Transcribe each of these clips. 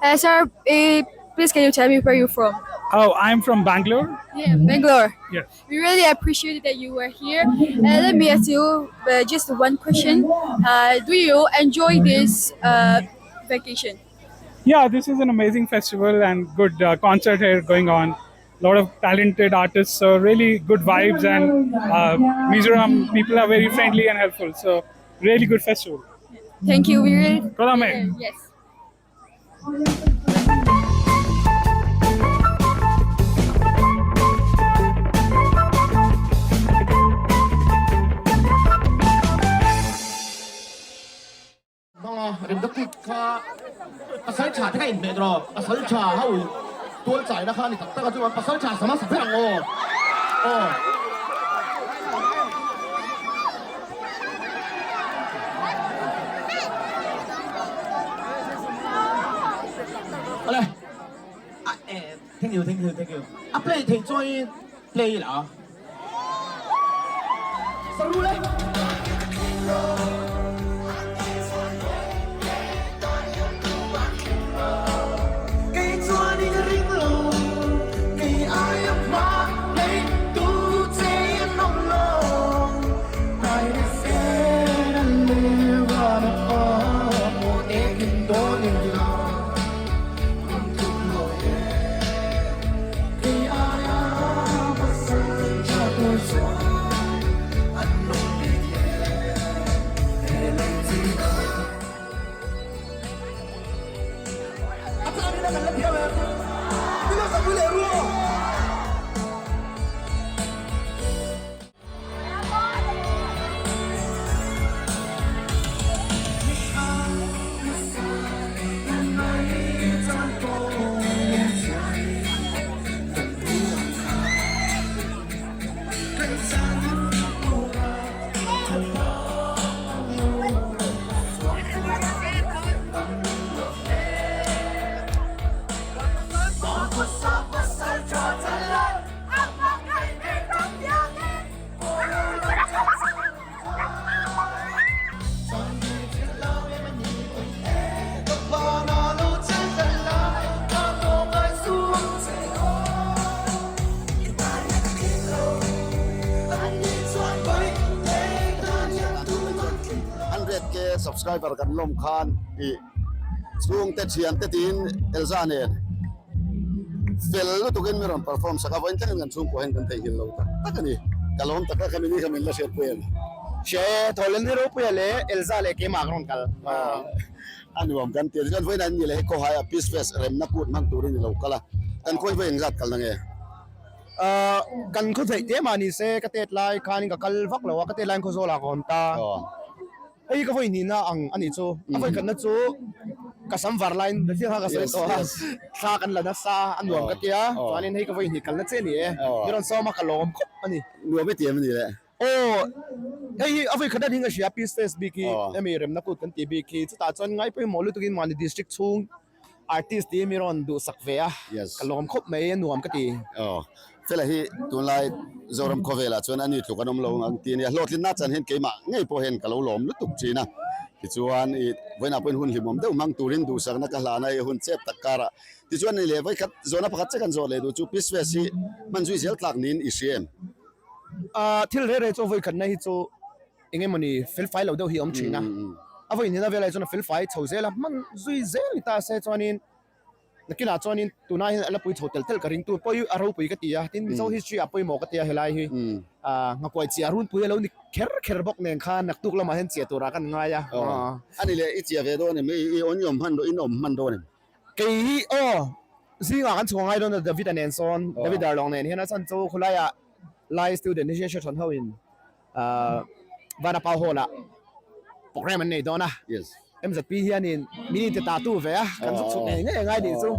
Uh, sir, eh, please can you tell me where you're from? Oh, I'm from Bangalore. Yeah, Bangalore. Yes. We really appreciate that you were here. Uh, let me ask you uh, just one question. Uh, do you enjoy this uh, vacation? Yeah, this is an amazing festival and good uh, concert here going on. A lot of talented artists, so really good vibes, and uh, Mizoram people are very friendly and helpful. So, really good festival. Thank you. We really Kolame. yes. Hmanga rimna kut kha pasal tha te kha inhmeh rawh, pasal tha ho tual chaina kha a ni tak tak a chuan pasal tha sama sa ber ang aw aw. Awle a eh thank you thank you thank you a play thei chuan play la. Saru le. K subscriber kan lawm khan i chhungte thiante tiin Elza nen fel lutukin mi rawn perform sak a, vawiin thlengin kan chhungkua hian kan theihnghilh lo tak tak a ni. Ka lawm tak a, khami ni kha min la hriatpui a ni. Hre Thawhlen ni ropuia leh Elza leh keimah ka rawn kal. A nuam kan ti a, tichuan vawiin an ni leh hei khawhaiah Peace Fest remna kut hmang turin i lo kal a, kan khawi vawi engzat kalna nge? Kan khaw theih te mah ni se ka tet lai khanin ka kal vak lo a, ka tet laiin Khawzawlah ka awm ta. Hei ka vawi hnihna ang a nih chu. A vawi khatna chu ka sam var laiin thil kha ka sawi tawh a, thla kan la nasa a nuam ka tia, chuanin hei ka vawi hnih kalna che a ni e, mi rawn sawm a ka lawm khawp a ni. Nuam i ti em a ni le? Aw, hei hi a vawi khatna ding a hria Peace Fest bik hi, hemi remna kut kan tih bik hi, chutah chuan ngaipawimawh lutukin mahni district chhung Artist tih mi rawn duhsak ve a, ka lawm khawp mai, a nuam ka ti. Aw, Fela hi tunlai Zoram khawvelah chuan ani tluk an awm lo ang ti a nia. Hlawhtlinna chan hian keimah ngei pawh hian ka lo lawm lutuk thin a. Tichuan i vawiinah pawhin hun hlimawm deuh hmang turin duhsakna ka hlan a, i hun chep tak karah. Tichuan ni leh vawikhat zawhna pakhat che kan zawh leh duh chu Peace Fest hi hman zui zel tlak niin i hria em? Thil reh reh chu vawikhatna hi chu Eng emawni felfai lo deuh hi a awm thin a, a vawi hnihna velah chuan a felfai chho zel a, hman zui zel ni ta se chuanin nakinah chuanin tunah hian a la pui chho tel tel ka ring tur pawh hi a ropui ka ti a, tin Mizo history ah pawimawh ka ti a helai hi nghakuai chiah runpui a lo ni kher kher bawk nen khan naktuk lamah hian chiah turah kan ngai a. Ani leh i chiah ve dawn em? I awn i awm hman dawn in awm hman dawn em? Kei hi aw zingah kan chhuah ngai dawn a David-a nen sawn David Darlawng nen hian a chhan chu khulaiah Lai student hi hriat hrawn ho in Vanapau Hall ah program an nei dawn a, MZP hianin min inti ta tu ve a, kan zuk chhuk ngei ngei angai nih chu.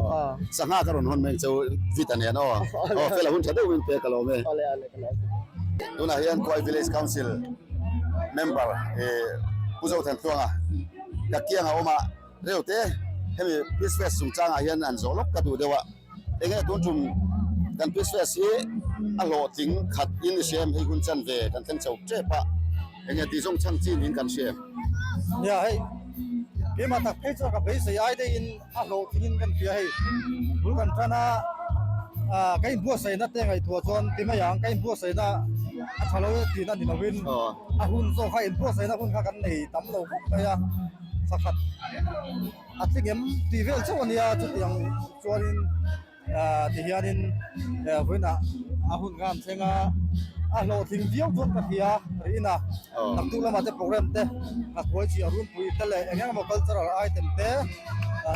Sangha ka rawn hawn mai ang che u Vita nen aw. Aw fela hun tha deuh min pek alawm e. Tunah hian Khuai Village Council member Pu Zothantluanga ka kiang a awm a, reu te hemi Peace Fest chungchangah hian an zawh lawk ka duh deuh a. Enge tun tum kan Peace Fest hi a hlawhtling khat in i hria em hei hun chan ve kan thleng chho tep a, enge tih zawng chhan chin in kan hria em? Nia hei Keimah tak phei chuan ka beisei ai deuhin a hlawhtlingin kan hria hei. Bul kan tan a, ka inbuatsaihna te ngaihtuah chuan ti mai ang, ka inbuatsaihna a tha lo e tihna ni lovin a hun zawk kha inbuatsaihna hun kha kan nei tam lo khawp mai a, pakhat a tling em tih vel chauh a nia chutiang chuanin. Ti hianin vawiinah a hun kha an thleng a, a hlawhtling viau chuan ka hria rihin a, naktuk lamah te program te nghakuai chi a runpui te leh eng eng emaw cultural item te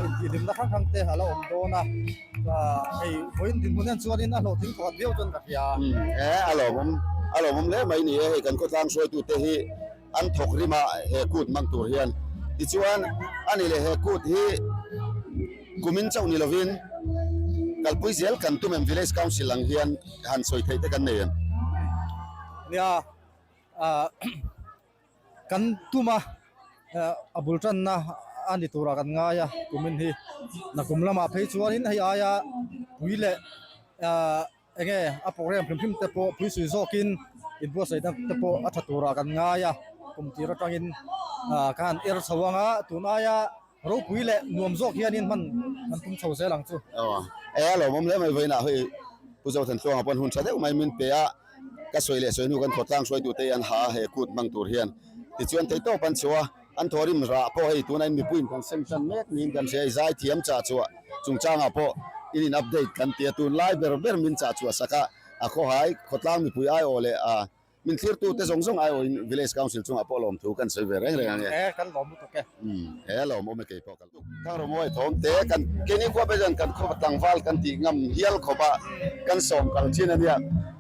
intihhlimna hrang hrang te a la awm dawn a, hei vawiin dinhmun hian chuanin a hlawhtling pakhat viau chuan ka hria. E a lawmawm a lawmawm hle mai ni e, hei kan khawtlang hruaitute hi an thawk rim a he kut hmang tur hian tichuan a ni leh he kut hi kumin chauh ni lovin kalpui zel kan tum em village council ang hian han sawi theih te kan nei em? Nia ah kan tum a a bul tanna a ni turah kan ngai a kumin hi nakum lamah phei chuanin hei aia pui leh ah Enge a program hrim hrim te pawh phuisui zawkin inbuatsaihna te pawh a tha turah kan ngai a, kum tir atangin ka han er chho ang a, tun aia ropui leh nuam zawk hianin hman kan tum chho zel ang chu. Aw e a lawmawm hle mai vawiinah hei Pu Zothanthluanga pawn hun tha deuh mai min pe a, ka sawi leh sawi hnu kan khawtlang hruaitute hi an ha a he kut hmang tur hian tichuan theihtawp an chhuah a, an thawhrim rah pawh hei tuna in mipuiin kan sem tan mek niin kan hria, i zaithiam chah chhuah chungchangah pawh in in update kan ti a, tunlai ber ber min chah chhuah sak a, a khawhai khawtlang mipui aiawh leh a min thlirtute zawng zawng aiawhin Village Council chungah pawh lawmthu kan sawi ve reng reng ang e. E kan lawm lutuk e. Umm he lawmawm e keipawh ka Thangrawmawi thawm te kan keini khua pawh hian kan khaw tlangval kan tih ngam hial khawp a kan sawm kal thin a nia.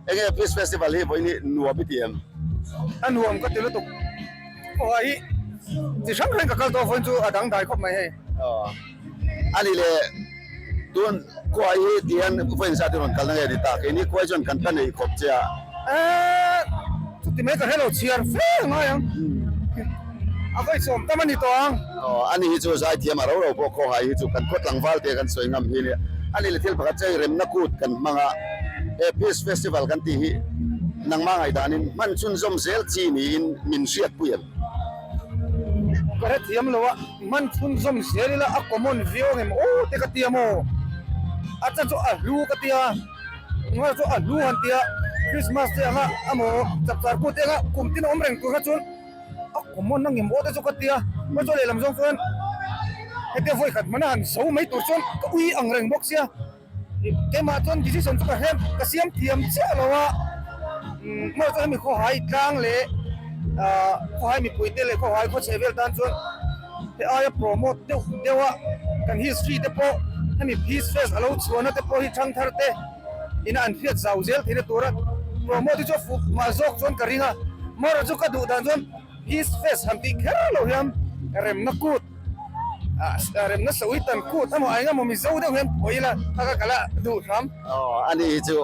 Enge Peace Festival hi vawiin hi nuam i ti em? A nuam ka ti lutuk. Aw hi chi hrang hrang ka kal tawh vawiin chu a dangdai khawp mai hei. Aw a ni le tun khua hi ti hian vawiin zat i rawn kalna nge ni ta keini khua hi chuan kan ta nei khawp che a. Eee chuti mai ka hre lo chhiar fe ngai ang a vawi sawm tam a ni tawh ang. Aw a ni hi chu zaithiam a ro ro pawh khawhai hi chu kan khaw tlangval te kan sawi ngam hi nia a ni le thil pakhat che remna kut kan hmang a he peace festival kan tih hi nangmah ngaihdanin hman chhunzawm zel chi niin min hriatpui em? Ka hrethiam lo a, hman chhunzawm zel ila a common viau ang em aw te ka tia maw? A chan chu a hlu ka tia, engmah chu a hlu han tia, Christmas te anga amaw chapchar kut te anga kum tin a awm reng tur kha chuan a common ang em aw te chu ka tia, mahse lehlam zawng chuan hetia vawikhat hmana han zo mai tur chuan ka ui ang reng bawk sia. Keimah chuan decision chu ka hrem ka siam thiam chiah lo a, hmar chuan hemi khawhai tlang leh ah khawhai mipui te leh khawhai khawchhe vel tan chuan he aia promote deuh deuh a kan history te pawh hemi peace fest alo chhuahna te pawh hi thangthar te ina an hriat zau zel theihna tura promote hi chu a fuh mah zawk chuan ka ring a, hmar chu ka duh dan chuan peace fest han tih kher lo hian remna kut. Remna sawi tan kut emaw a engemaw Mizo deuh hian phawi ila kha ka kal a duh hram. Aw ani hi chu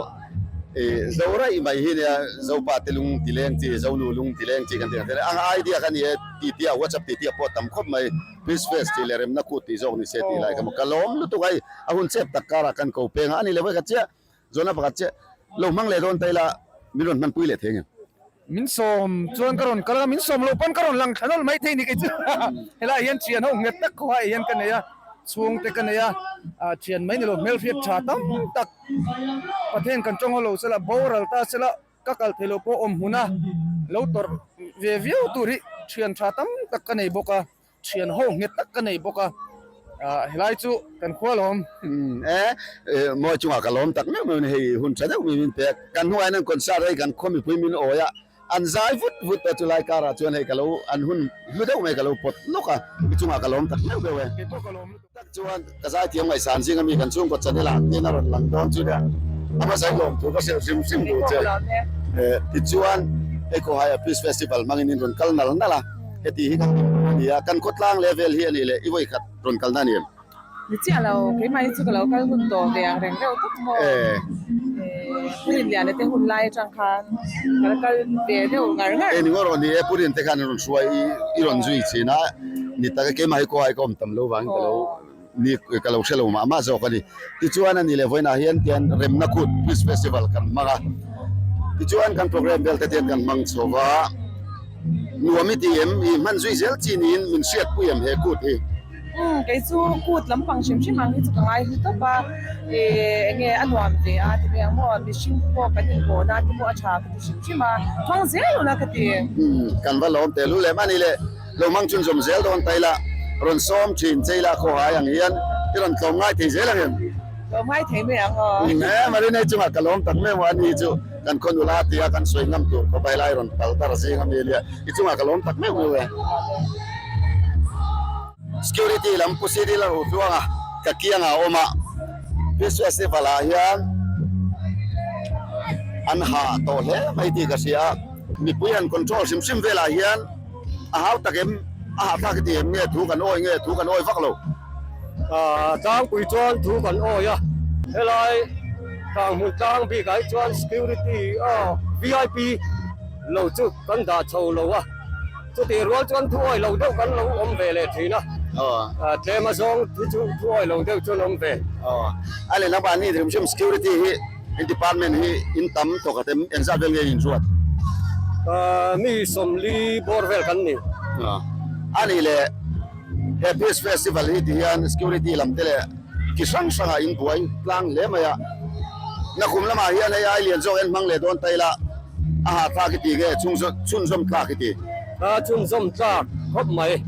i zo raih mai hi nia Zopa te lung ti leng chi Zonu lung ti leng chi kan tih ang te ang idea kha ni e titi a WhatsApp titi a pawh tam khawp mai Peace Fest tih leh remna kut tih zawk ni se tih lai kha maw ka lawm lutuk a hei a hun chep tak karah kan ko peng a ani lo vek a chiah Zawhna pakhat chiah lo hmang leh dawn ta ila min rawn hmanpui leh thei ang em? Min sawm chuan ka rawn kal a, min sawm loh pawn ka rawn lang thla nawlh mai thei ni kei chu. Helaiah hian thian ho nghet tak khawhah hian ka nei a, chhungte ka nei a, thian mai ni lo hmelhriat tha tam tak Pathian kan tawng lo sela, boral ta sela ka kal thei lo pawh awm hmun a, lo tawrh ve viau tur hi thian tha tam tak ka nei bawk a. Thian ho nghet tak ka nei bawk a, helai chu kan khua lawm. E, mawi chungah ka lawm tak meuh meuh a ni, hei hun tha deuh min pek. Kan hnuaiah hian concert hei kan khaw mipui min awi a, an zai vut vut a, chulai karah chuan hei ka lo an hun hlu deuh mai ka lo pawt lawk a, mi chungah ka lawm tak meuh meuh e. Kei pawh ka lawm lutuk. Tak chuan ka zaithiam ngaihsan zing ami kan chhungkaw channel ah tin a rawn lang dawn chu nia a hmasa lawm thu ka hrilh hrim hrim duh che tichuan hei khawhai a peace festival hmangin in rawn kal nal nal a heti hi kan a ni a kan khawtlang level hi a nih leh i vawi khat rawn kal na a ni em? Ni chiah lo keimah hi chu ka lo kal hun tawh ve ang reng reuh tawp maw Purin liana te hun lai atang khan ka la kal ve deuh ngar ngar. Eng rawh ni e Purin te khan rawn hruai i rawn zui thin a ni tak e keimah hi kawhai ka awm tam lo vangin ka lo ni ka lo hre lo mah mah zawk a ni. Tichuan a ni leh vawiinah hian tian remna kut Peace Festival kan hmang a tichuan kan program vel te tian kan hmang chho va nuam i ti em i hman zui zel chi niin min hriatpui em he kut hi. Umm kei chu kut lampang hrim hrim ang hi chu ka ngai hlu tawp a, ih enge a nuam ve a ti mai ang maw, mihring pawh kan inpawhna te pawh a tha ka ti hrim hrim a, hmang zel ula ka ti. Umm kan va lawm teh lu lem a ni le, lo hmang chhun zawm zel dawn ta ila, rawn sawm thin che ila khawhai ang hian i rawn tlawm ngai thei zel ang em? Tlawm ngai thei mai ang aw. Umm e Marina chungah ka lawm tak mai maw a ni chu kan khaw nula tia kan sawi ngam tur khawp a helai rawn pal tar zing ami ania i chungah ka lawm tak meuh meuh e. Security lam Pu Cyril a ru tluang a, ka kiang ah a awm a, Peace Festival ah hian an hah tawh hle mai tih ka hria a, mipui han control hrim hrim velah hian a hau tak em, a hahthlak i ti em nge thu kan awi nge thu kan awi vak lo. Tlangpui chuan thu kan awi a, helai Kanghmun tlang bikah hi chuan security vip lo chu kan dah chho lo a. Chutih rual chuan thu awi lo deuh kan lo awm ve leh thin a, tlem a zawng hi chu thu awi lo deuh chuan awm ve. A lehlam ah ni hrim hrim security hi in department hi in tam thawk a tem engzat vel nge in ruat? Mi sawmli bawr vel kan ni. A nih leh he Peace Festival hi ti hian security lam te leh ki hrang hrang ah in buai tlang hle mai a, nakum lamah hian hei ai lian zawk en hmang leh dawn ta ila, A ha tlak i ti nge chhunzawm tlak i ti? A chhunzawm tlak khawp mai,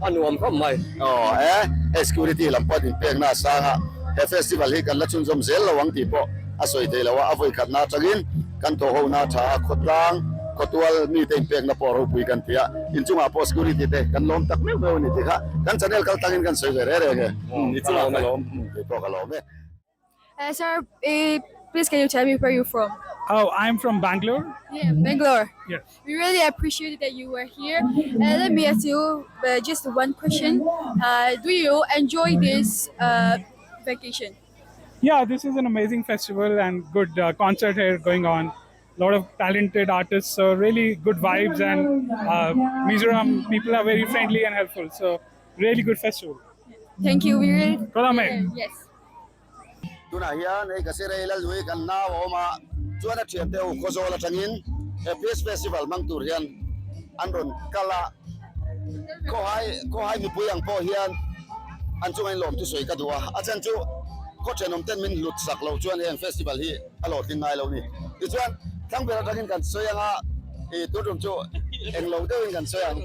a nuam khawp mai. Aw e, hei security lam pawh din pekna a sang a, he festival hi kan la chhunzawm zel lo ang tih pawh a sawi thei lo a, a vawi khatna atangin kan thaw hona a tha a, khawtlang, khawtual mite inpekna pawh ropui kan ti a, inchungah pawh security te kan lawm tak meuh meuh a ni tih kha kan channel kal tangin kan sawi ve reng reng e, i chungah ka lawm tih pawh ka lawm e. Uh, sir, uh, please can you tell me where you're from? Oh, I'm from Bangalore. Yeah, Bangalore. Yes. We really appreciate that you were here. Uh, let me ask you uh, just one question. Uh, do you enjoy this uh, vacation? Yeah, this is an amazing festival and good uh, concert here going on. A lot of talented artists, so really good vibes and uh, Mizoram people are very friendly and helpful. So really good festival. Thank you. We really Kolame. Yes. Tunah hian hei ka sirei Lalnui kan nau a awm a, chuan a thiante ho Khawzawl atangin he Peace Festival hmang tur hian an rawn kal a, khawhai khawhai mipui ang pawh hian an chunga inlawm thusawi ka duh a, a chhan chu khaw thenawm ten min hlut sak loh chuan heng festival hi a hlawhtling ngai lo a ni. Tichuan Thlangbel atangin kan sawi ang a, ih tun tum chu englo deuhin kan sawi ang,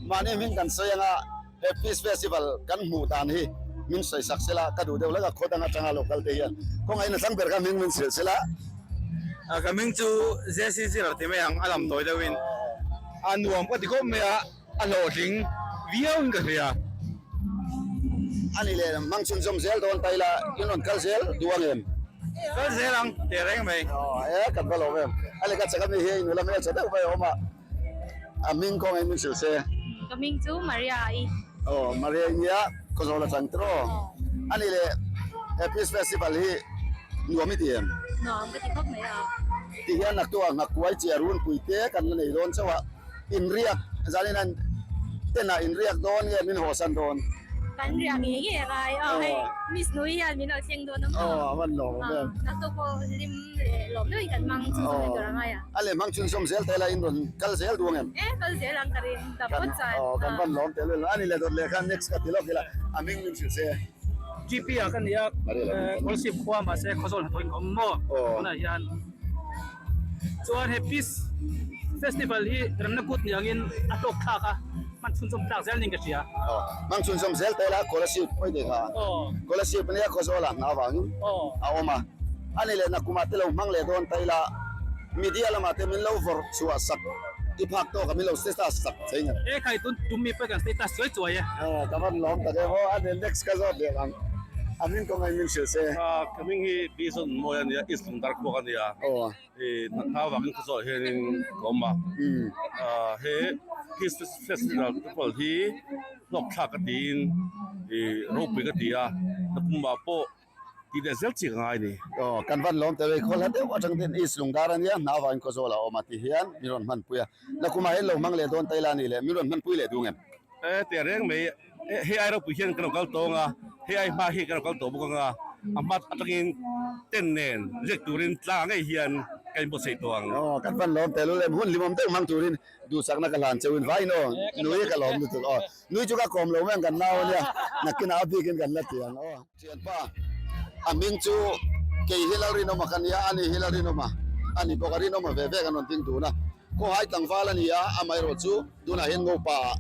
mahni hming kan sawi ang a. He Peace Festival kan hmuh dan hi min sawi sak sela ka duh deuh lek a, khaw dang atanga lo kal te hian kawngaiin a tlang ber kha hming min hrilh sela. Ka hming chu JC Zira ti mai ang, a lam tawi deuhin a nuam ka ti khawp mai a, a hlawhtling viau in ka hria. A ni leh hmang chhunzawm zel dawn ta ila in rawn kal zel duh ang em? Kal zel ang teh reng mai. Aw e, kan va lawm em. A lehkha chak ami hi inula hmeltha deuh mai a awm a. A hming kawng in min hrilh se. Ka hming chu Maria i. Aw Maria i nia Khawzawl a chang tiraw. A nih leh he Peace Festival hi nuam i ti em? Nuam ka ti khawp mai a. Ti hian naktuah nghakuai chiah runpui te kan la nei dawn chauh a. Inriak zanin an tenah inriak dawn nge min hawsan dawn? Kan riak ngei ngei a ngai. Aw hei Miss Nui hian min lo thleng dawn a maw? Aw a van lawm awm em. Naktuk pawh hlim leh lawm deuhin kan hmang chhunzawm leh tur a ngai a. A leh hmang chhunzawm zel te la in rawn kal zel duh ang em? E kal zel ang ka ring dam phawt chuan. Aw kan van lawm tel vel a ni leh dawt leh khan next ka ti lawk ila a hming min hrilh se. GP ah ka nia Kawlsip khua mahse Khawzawl hnathawh in ka awm maw tunah hian. Chuan he Peace Festival hi remna kut ni angin a hlawk thlak a, hman chhunzawm tlak zel niin ka hria. Aw, hmang chhunzawm zel ta ila Kolasib pawi teh kha. Kolasib nia Khawzawla hna avangin a awm a. A ni leh nakumah te lo hmang leh dawn ta ila media lamah te min lo vawrh chhuah sak i phak tawk a min lo status sak thei ngem. E khai tun tum mi pawh kan status chuai chuai e. Aw, ka van lawm tak em aw, a ni next ka zawt leh ang. A hming kawng in min hrilh se. Ka hming hi Bison Mawi a nia, East Lungdar khuak a nia. I hna vangin khawzawh hianin ka awm a. He Peace Festival te hi hlawk thlak ka tiin i ropui ka ti a, nakumah pawh tih leh zel chi ka ngai a ni. Aw, kan van lawm tel e, khawl hla deuh atang ten East Lungdar a nia, hna vangin khawzawh la awm a ti hian min rawn hmanpui a. Nakumah hian lo hmang leh dawn ta ila a nih leh min rawn hmanpui leh duh ngem? E, teh reng mai. Hei ai ropui hian kan lo kal tawng a, hei ai hma hi kan lo kal tawh bawk ang a, a hma atangin tent nen ziak turin tlang ngei hian Ka inbuatsaih tawh ang. Aw, kan van lawm telul em, hun hlimawm deuh hmang turin duhsakna ka hlan cheu in vain aw, nui ka lawm lutuk aw. Nui chu ka kawm lo mai ang kan nau ania, nakinah a bikin kan la ti ang aw. Thianpa, a hming chu kei hi Lalrinawma ka nia, ani hi Lalrinawma a ni bawk a, Rinawma ve ve kan rawn ding dun a. Khawhai tlangval a ni a, amaherawh chu tunah hian Ngopa ah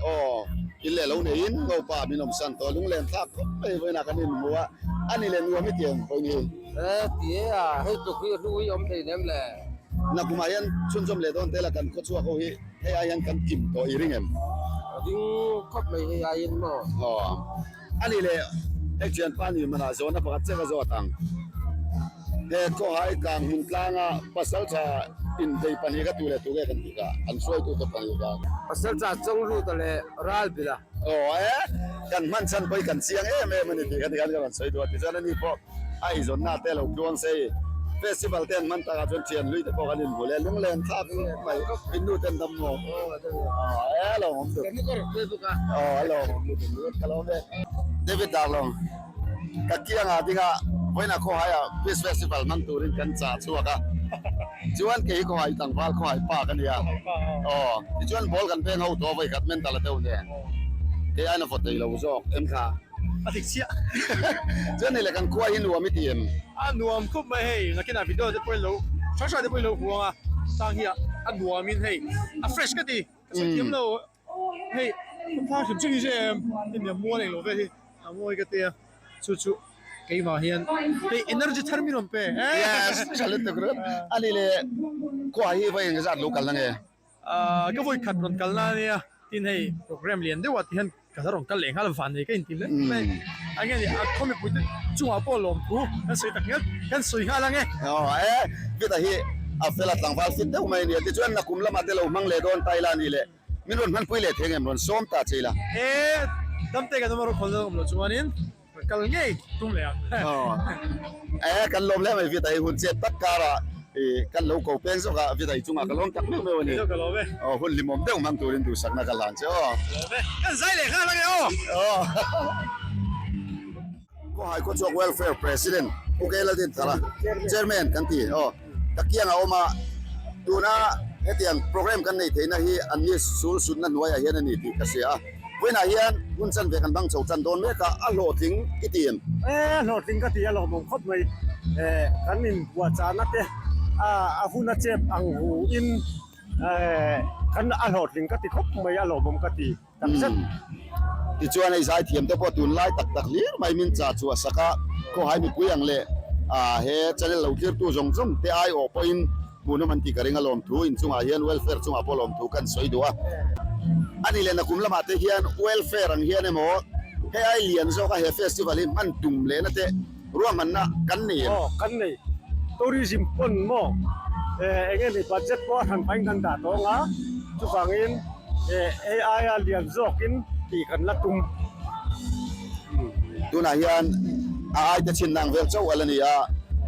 aw in leh lo neiin Ngopa ah min awm san tawh a, lunglen thlak khawp mai vawiinah kan inhmu a, a ni leh nuam i ti ang pawhin hi. E ti e a, hei tluk hi hlu hi awm thei nem le. Nakumah hian chhunzawm leh dawn tel a kan khawchhuak ho hi hei ai hian kan kim tawh i ring em? Ring khawp mai hei aiin maw? Aw. A nih leh hei thianpa ni hmanah zawhna pakhat che ka zawt ang. He khawhai tlang hmun tlanga pasaltha inbei pahnih ka tu leh tu nge kan tih kha an hruaitute pahnih kha. Pasaltha Chawngluta leh Ralbila. Aw e, kan hman chhan pawh hi kan chiang em em a ni tih kha tikhan ka rawn sawi duh a. Tichuan ani pawh a eizawnna te lo tluang se i festival te an hman takah chuan thian hlui te pawh kan inhmu leh lunglen thlak mai innu ten dam maw? Aw e a lawmawm duh. Aw a lawmawm lutuk ka lawm e. David Darlong, Ka kiangah dingah vawiinah khawhaiah Peace Festival hmang turin kan chah chhuak a, chuan kei hi khawhai tlangval khawhai pa ka ni a, aw tichuan ball kan peng ho tawh vawikhat mental a deuh nen kei aina vaw thei lo zawk em kha? A dik chiah. Chuan hei le kan khua hi nuam i ti em? A nuam khup mai hei, nakinah video te pawhin lo hrang hrang te pawhin lo huang a, tang hi a nuamin hei a fresh ka ti, ka sawi thiam lo. Hei khawthlang hrim hrim hi che em hei nia mual englo vel hi a mawi ka tia chu chu keimah hian hei energy thar min rawn pe Yes tha lutuk ringawt a ni le khua hi vawi engzat lo kalna nge? Ahh ka vawi khat rawn kalna ania tin hei program lian deuh ah ti hian ka la rawn kal leh nghal van nei ka inti mai mai a nge ni a khaw mipui te chungah pawh lawmthu kan sawi tak ngial kan sawi nghal ang e. Aw e Vita hi a fel a tlangval fit deuh mai a nia tichuan nakum lamah te lo hmang leh dawn ta ila a ni le. Min rawn hmanpui leh thei ngem rawn sawm ta che ila. E damte kan awm a rawkhawl dawn awm loh chuanin rawn kal ngei tum leh ang. E kan lawm hle mai Vita hi hun chet tak karah i kan lo ko peng zawk a Vita i chungah ka lawm tak meuh meuh a ni. Ka lawm e. Aw hun hlimawm deuh hmang turin duhsakna ka hlan che aw. Lawm e. Kan zai leh nghal ange aw. Aw. Khawhai Khawchhuak Welfare President Pu K Laldinthara Chairman kan ti aw. Ka kiang a awm a, tuna hetiang program kan neih theihna hi an ni sul sutna hnuaiah hian a ni tih ka hria a. Vawiinah hian hun chanve kan bang chho tan dawn mek a, a hlawhtling i ti em? E, hlawhtling ka ti a lawmawm khawp mai. E, kan inbuatchahna te a hun a chep ang hu in e, kan a hlawhtling ka ti khawp mai, a lawmawm ka ti takzet. Tichuan hei zaithiam te pawh tunlai tak tak hlir mai min chah chhuah sak a, khawhai mipui ang leh he channel lo tlirtu zawng zawng te aiawh pawhin hmuhnawm an tih ka ring a lawmthu inchungah hian welfare chungah pawh lawmthu kan sawi duh a. A nih leh nakum lamah te hian welfare ang hian emaw hei ai lian zawk a he festival hi hman tum lehna te ruahmanna kan nei em? Aw kan nei. Tourism pawn maw eng nge ni budget pawh a hran pahin kan dah tawng a, chuvangin hei aia lian zawkin tih kan la tum. Tunah hian a aite chhinna ang vel chauh a la ni a,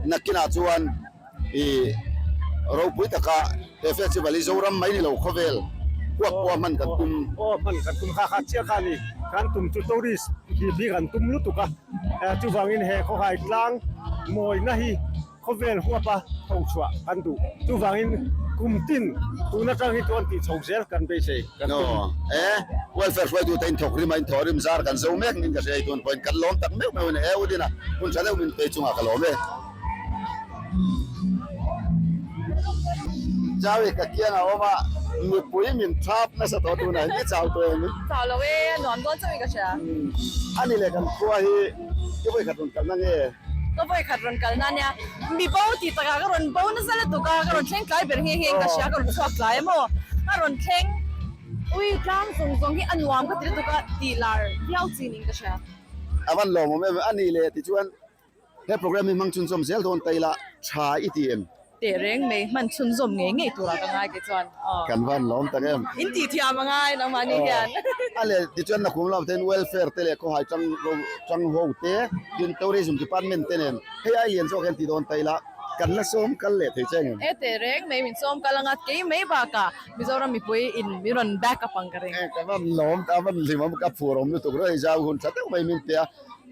nakinah chuan i ropui taka he festival hi Zoram mai ni lo khawvel huap pawha hman kan tum. Aw hman kan tum kha kha chiah kha a ni. Kan tum chu tourist hi bik an tum lutuk a, chuvangin he khawhai tlang mawina hi khawvel huapa tho chhuah kan duh. Chuvangin kum tin tun atang hi chuan tih chho zel kan beisei kan tum. Aw e, welfare hruaitute in thawk rim a, in thawh rim zar kan zo mek nin ka hria i tun pawhin kan lawm tak meuh meuh a ni. E Udina, hun tha deuh min pe chungah ka lawm e. Chawi ka kiang a awm a, mipui min thap nasa tawh tunah hian i chau tawh em? Chau lo e, a nuam dawn chauhin ka hria. A ni leh kan khua hi ka vawi khat rawn kalna nge? Ka vawi khat rawn kalna nia, mi bo tih takah ka rawn bo nasa lutuk a, ka rawn thleng tlai ber nghe nghe in ka hria, ka rawn chhuak tlai emaw ka rawn thleng ui tlang zawng zawng hi a nuam ka ti lutuk a, tih lar viau chi niin ka hria. A van lawmawm em, a ni leh tichuan He program hi hmang chhunzawm zel dawn ta ila tha i ti em? Teh reng mai, hman chhunzawm ngei ngei turah ka ngai kei chuan. Kan van lawm tak em? In tih thiam a ngai nangmahni hian. A leh tichuan Nakhum lamah te hian welfare te leh khawhai tang tang ho te tin tourism department te nen hei ai lian zawk hian ti dawn ta ila kan la sawm kal leh thei che ngem? E teh reng mai min sawm kal anga kei mai bakah Mizoram mipui in min rawn back up ang ka ring. Ka van lawm ta, a van hlimawm ka phur awm lutuk reng zau hun tha deuh mai min pe a.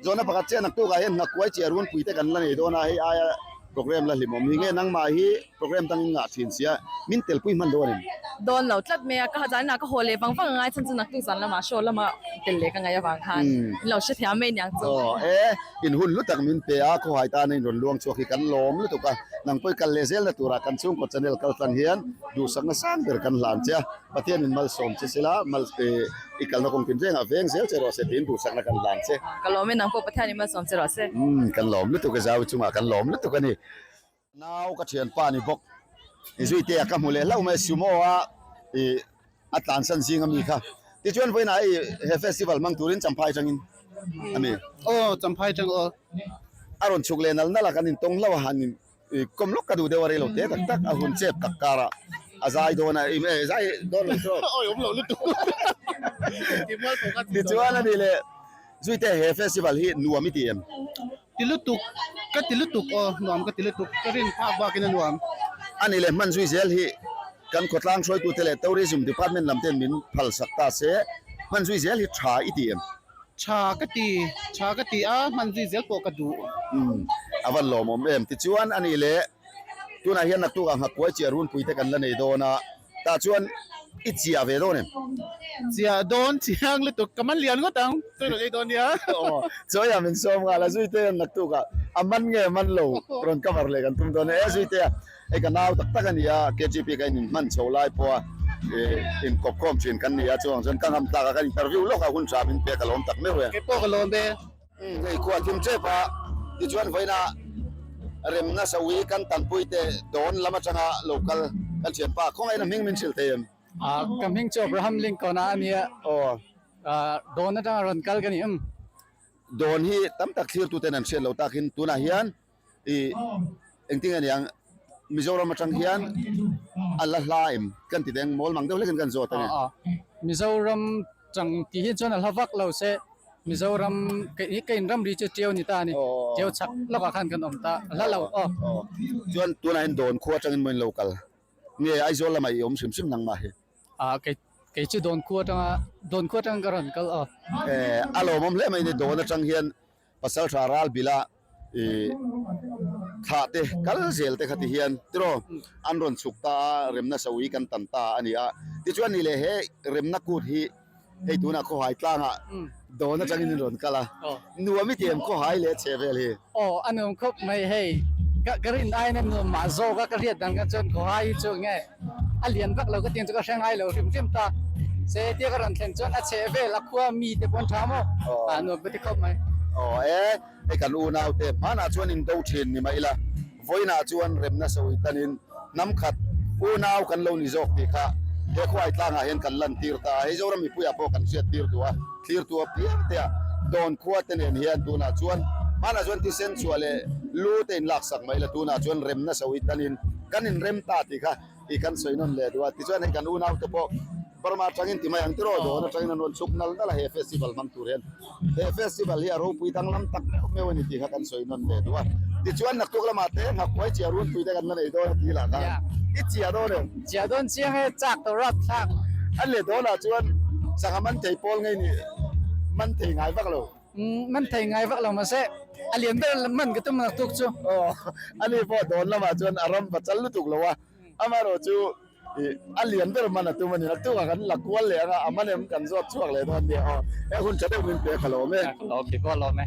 Zawhna pakhat chiah naktukah hian nghakuai chiah runpui te kan la nei dawn a, hei aia Program la hlimawm hi nge nangmah hi program dang in ngah thin sia min telpui hman dawn em? Dawn lo tlat mai a, ka zan inah ka haw leh vang vang a ngai chhan chu naktuk zan lamah show lama tel leh ka ngaih avang khan min lo hrethiam mai niang chu. Aw e, in hun lutak min pe a, khawhai tana in rawn luang chhuak hi kan lawm lutuk a, nang pawh i kal leh zel na turah kan chhungkaw channel kal tlang hian duhsakna sang ber kan hlan che a, Pathian in malsawm che sela, mal i kalna kawng tin rengah veng zel che rawh se tiin duhsakna kan hlan che. Ka lawm e, nang pawh Pathian in malsawm che rawh se. Umm, kan lawm lutuk e, Zau chungah kan lawm lutuk a ni. Nau ka thianpa ni bawk, i zuitea ka hmu leh hlauh mai, Sumo a i a tlansan zing ami kha. Tichuan vawiinah hei he festival hmang turin Champhai tangin a mi. Aw, Champhai tang aw. A rawn chhuk leh nal nal a, kan intawng hlauh a, han in I kawm lawk ka duh deuh a rei lo te tak tak a hun chep tak karah a zai dawn a im e zai dawn lo chu. Awi awm lo lutuk. Tichuan a ni le Zuite he festival hi nuam i ti em? Ti lutuk ka ti lutuk aw nuam ka ti lutuk ka rin phak bakin a nuam. A ni le hman zui zel hi kan khawtlang hruaitute leh tourism department lam ten min phalsak ta se hman zui zel hi tha i ti em? Tha ka ti, tha ka ti a, hman zui zel pawh ka duh. Umm, a van lawmawm em. Tichuan a nih leh, tunah hian naktukah nghakuai chiah runpui te kan la nei dawn a, tah chuan i chiah ve dawn em? Chiah dawn chiang lutuk, ka man lian ngawt ang, chawi rawn ei dawn nia. Aw, chawiah min sawm nghal a, Zuite naktukah a man nge man lo rawn cover leh kan tum dawn e, Zuitea. Hei ka nau tak tak a ni a, KGP ka in hman chho lai pawh a inkawp khawm thin kan ni a, chuang chuan ka ngam tlak a, kan interview lawk a hun tha min pek a lawm tak meuh e. Kei pawh ka lawm e. Hei khua thim tep a, tichuan vawiina remna sawi kan tanpui te dawn lam atanga lo kal kan thianpa khawngaihna hming min hrilh thei em? Ka hming chu Abraham Lincoln a ania. Aw. Dawn atanga rawn kal ka ni em? Dawn hi tam tak thlirtuten an hriat lo takin tunah hian I engtin nge niang Mizoram atang hian a la hla em kan ti deng mawl mang deuh hlekin kan zawt a ni. Mizoram tang tih hi chuan a hla vak lo se Mizoram ka in ramri chu Tiau ni ta a ni. Tiau chhak lawkah khan kan awm ta a hla lo aw. Chuan tunah hian Dawn khua atangin maw in lo kal nge Aizawl lamah i awm hrim hrim nangmah hi? Kei kei chu Dawn khua atanga Dawn khua atang ka rawn kal aw. A lawmawm hle mai ni Dawn atang hian Pasaltha ral bila i thlah te kal zel te kha ti hian tiraw an rawn chhuk ta a, remna sawi kan tam ta a ni a. Tichuan ni leh he remna kut hi hei tunah khawhai tlangah dawn atangin in rawn kal a, nuam i ti em khawhai leh chhe vel hi? Aw a nuam khawp mai hei, ka ka rin aiin a nuam mah zawk a, ka hriat dan kha chuan khawhai hi chu enge a lian vak lo ka tiang chu ka hre ngai lo hrim hrim ta se tia ka rawn thlen chuan a chheh vel a khua mi te pawh an tha maw a nuam ka ti khawp mai. Aw e, hei kan unau te hmanah chuan in do thin ni mah ila vawiinah chuan remna sawi tanin hnam khat unau kan lo ni zawk tih kha he khuai tlangah hian kan lan tir ta a, hei Zoram mipuiah pawh kan hriat tir duh a, thlir tu apiang te a dawn khua te nen hian tunah chuan hmanah chuan thisen chhuah leh lu te in laksak mai la tunah chuan remna sawi tanin kan inrem ta tih kha i kan sawi nawn leh duh a tichuan hei kan unau te pawh Burma atangin ti mai ang tiraw dawn atangin an rawn chhuk nal nal a he festival hmang tur hian he festival hi a ropui danglam tak meuh meuh a ni tih kha kan sawi nawn leh duh a tichuan naktuk lamah te nghakuai chiah runpui te kan la nei dawn a tih lah khan i chiah dawn em? Chiah dawn chiang e chak tawh rap thlak. An leh dawnah chuan sangha man thei pawl ngei nih man thei ngai vak lo. Man thei ngai vak lo mahse a lian ber man ka tum naktuk chu. Aw ani pawh dawn lamah chuan a ram va chal lutuk lo a amaherawh chu a lian ber man a tum a ni naktukah kan la kual leh anga a man em kan zawt chhuak leh dawn nia aw he hun tha deuh min pe ka lawm e. Ka lawm tih pawh a lawm e.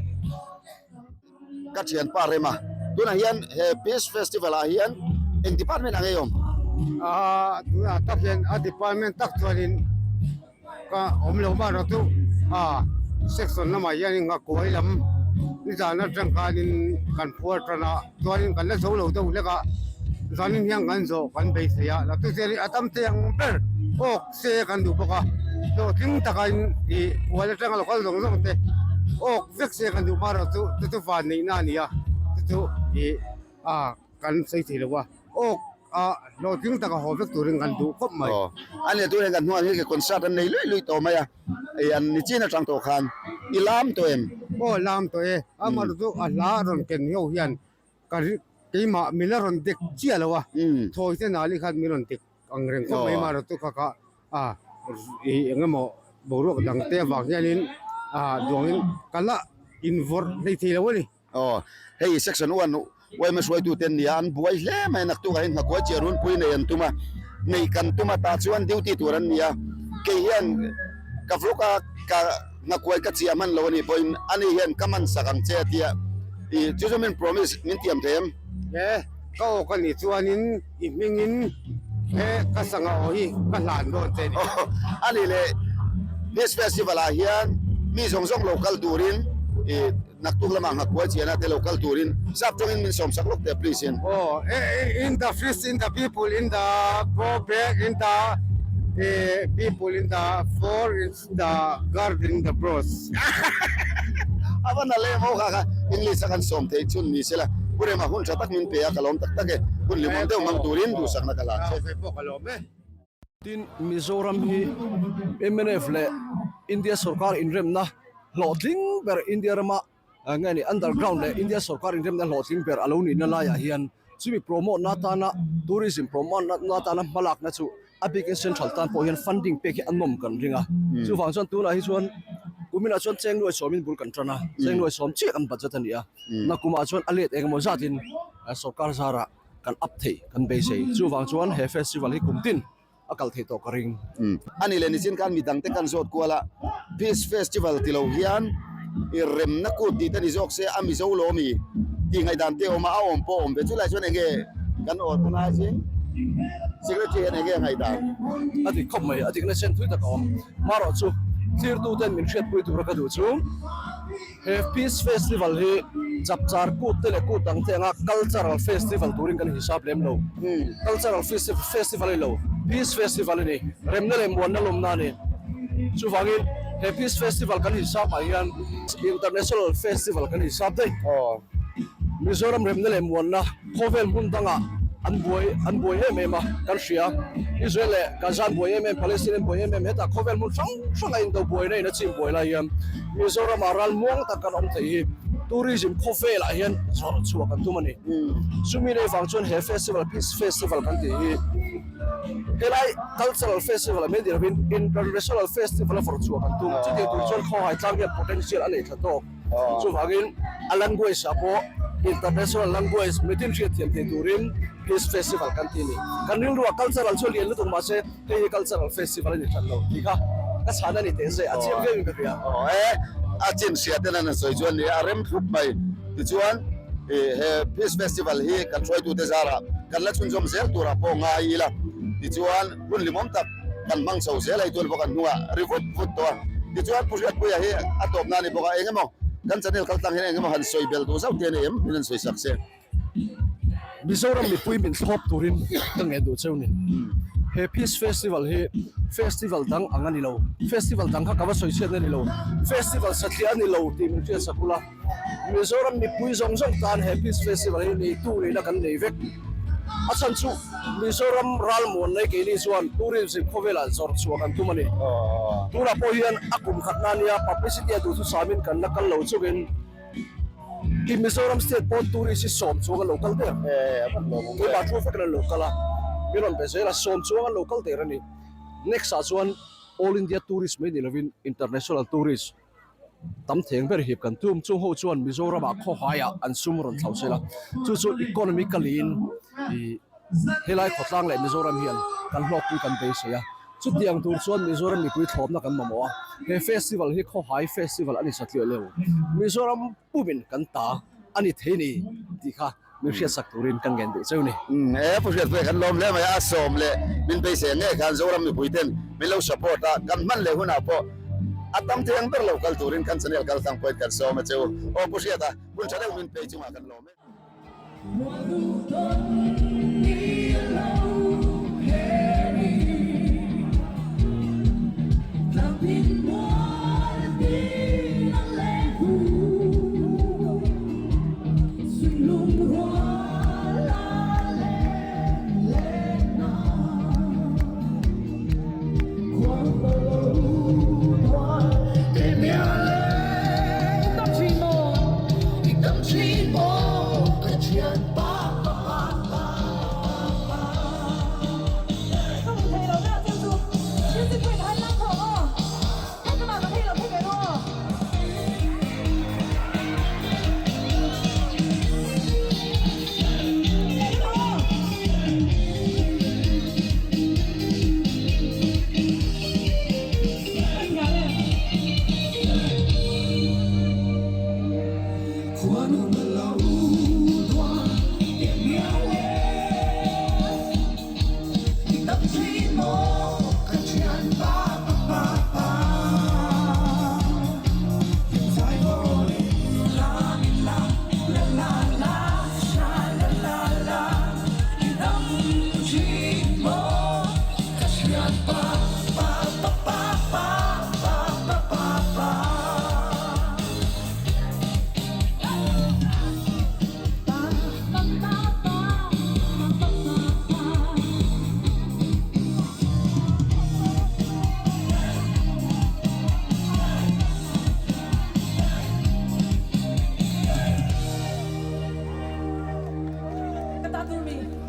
Ka thianpa Rema, tunah hian he Peace Festival ah hian eng department ang ei awm? Aa tunah tak hian a department tak chuanin ka awm lo mah erawh chu aa section lamah hianin nghakuai lam nizan atang khanin kan phuar tan a chuanin kan la zo lo deuh hlek a zanin hian kan zawh kan beisei a la chuchianin a tam thei ang ber awk se kan duh bawk a hlawhtling takin ih puan atanga lo kal zawng zawng te awk vek se kan duh hma erawh chu chu chu van neihna a ni a chu chu ih a kan sawi thei lo a awk a hlawhtling taka haw vek turin kan duh khawp mai. Aw a ni tunah kan hnuaiah hian concert an nei luih luih tawh mai a ih an ni chin atang tawh khan i lam tawh em? Aw lam tawh e amaherawh chu a hla a rawn ken ho hian ka ri keimah min la rawn dek chiah lo a thawi te nali khan min rawn dek ang reng khawp mai amaherawh chu kha kha a ih eng emaw boruak dang te avang hianin ah duangin ka la invawrh hlei thei lo a ni. Aw hei section one. Yma hruaitute an ni a, an buai hle mai a, naktuk ah hian nghakuai chiah runpui nei an tum a, nei kan tum a, tah chuan duty tur an ni a, kei hian ka vlog a ka nghakuai ka chiah hman lo a nih pawhin ani hian ka man sak ang che a tia, ih chu chu min promise min tiam thei em? He ka aw ka nih chuanin i hmingin he ka sangha aw hi ka hlan dawn che a ni. A nih leh Peace Festival ah hian mi zawng zawng lo kal turin ih Naktuk lamah nghakuai chiana te lo kal turin sap tawngin min sawmsak lawk teh please in. Aw in the fish in the people in the go back in the people in the for in the garden in the bros. A va na lem ho kha kha English a kan sawm theih chhun ni sela Pu Rema hun tha tak min pe a ka lawm tak tak e hun limawm deuh hmang turin duhsakna ka la che. Tin, Mizoram hi mnf leh India sorkar inremna hlawhtling ber India rama nge ni underground leh India sorkar inremna hlawhtling ber a lo nihna laiah hian chumi promote na atana tourism promote na atana hmalakna chu a bikin central tan pawh hian funding pek hi a nawm kan ring a. Chuvang chuan tunah hi chuan kuminah chuan cheng nuai sawmin bul kan tan a, cheng nuai sawm chiah kan budget a ni a. Nakumah chuan a let engemaw zatin sorkar zarah kan up thei kan beisei. Chuvang chuan he festival hi kum tin a kal thei tawh ka ring. A nih leh nichin khan midang te kan zawt kual a, Peace Festival ti lo hian i remna kut tih te ni zawk se a Mizo lo ami tih ngaihdan te a awm a, a awm pawh a awm ve. Chulai chuan enge kan organizing secretary hian enge a ngaihdan? A dik khawp mai, a dikna chen thui tak a awm. Marawh chu thirtu ten min hriatpui tura ka duh chu. He Peace Festival hi Chapchar kut te leh kut dang te anga Cultural Festival turin kan hisap lem lo. Cultural Festival a ni lo, Peace Festival a ni. Remna leh muanna lawmna a ni. Chuvangin he Peace Festival kan hisap ah hian International Festival kan hisap daih. Mizoram remna leh muanna khawvel hmun dangah an buai an buai em em a kan hria. Israel leh Gaza an buai em em, Palestine an buai em em, hetah khawvel hmun hrang hrang a indo buaina in a chim buai lai hian Mizoramah ral muang tak kan awm theih hi tourism khawvelah hian zawrh chhuah kan tum a ni. Chumi nei vang chuan he festival Peace Festival kan tih hi helai cultural festival a mai ni lovin international festival a vawrh chhuah kan tum. Chutiang tur chuan khawhai tlang hian potential a nei tha tawk. Chuvangin a language ah pawh international language mitin hriat thiam thei turin Peace Festival kan ti a ni. Kan rilruah cultural chu a lian lutuk mahse hei hi cultural festival a ni hran lo tih kha ka chhan a ni teh se a chiang viauin ka hria. Aw e, a chin hria ten an han sawi chuan ni a rem thlup mai. Tichuan he Peace Festival hi kan hruaitute zarah kan la chhunzawm zel turah pawh ngai ila. Tichuan hun hlimawm tak kan hmang chho zel a, itual bawk an hnungah ri vut vut tawh a. Tichuan Pu Hriatpuia hi a tawpna a ni bawk a, eng emaw kan channel kal tlang hian eng emaw han sawi bel duh zauh te a ni em? Min han sawi sak se. Mizoram mipui min thlawp turin ka ngen duh cheu ni. He Peace Festival hi festival dang ang a ni lo, festival dang kha ka va sawi chhiatna a ni lo, festival satliah a ni lo tih min hriat sak ula. Mizoram mipui zawng zawng tan he Peace Festival hi neitu nihna kan nei vek. A chhan chu Mizoram ralmuan nei keini chuan tourism khawvelah zawrh chhuah kan tum a ni. Tunah pawh hian a kum khatna nia publicity a duhthusamin kan la kal lo chungin i Mizoram state pawn tourist hi sawm chuang an lo kal der. Keimah thu vekin an lo kal a, min rawn be zel a, sawm chuang an lo kal der a ni. Next ah chuan All India tourist mai ni lovin International tourist Tam theng ber hip kan tum. Chung ho chuan Mizoramah khawhaiah an sum rawn thlau sela. Chu chu economically in ih helai khawtlang leh Mizoram hian kan hlawkpui kan beisei a. Chutiang tur chuan Mizoram mipui thlawpna kan mamawh a. He festival hi khawhai festival a ni satliah lo. Mizoram pumin kan ta a ni thei ni tih kha min hriatsak turin kan ngen duh cheu ni. He pu hriat pawh hi kan lawm hle mai a, a sawm leh min beisei ngei khan Zoram mipui ten min lo support a, kan hman leh hunah pawh a tam thei ang ber lo kal turin kan channel kal tlang pawhin kan sawm a cheu. Aw pu Hriata, hun tha deuh min pei chungah kan lawm e. Ka ta tur mi.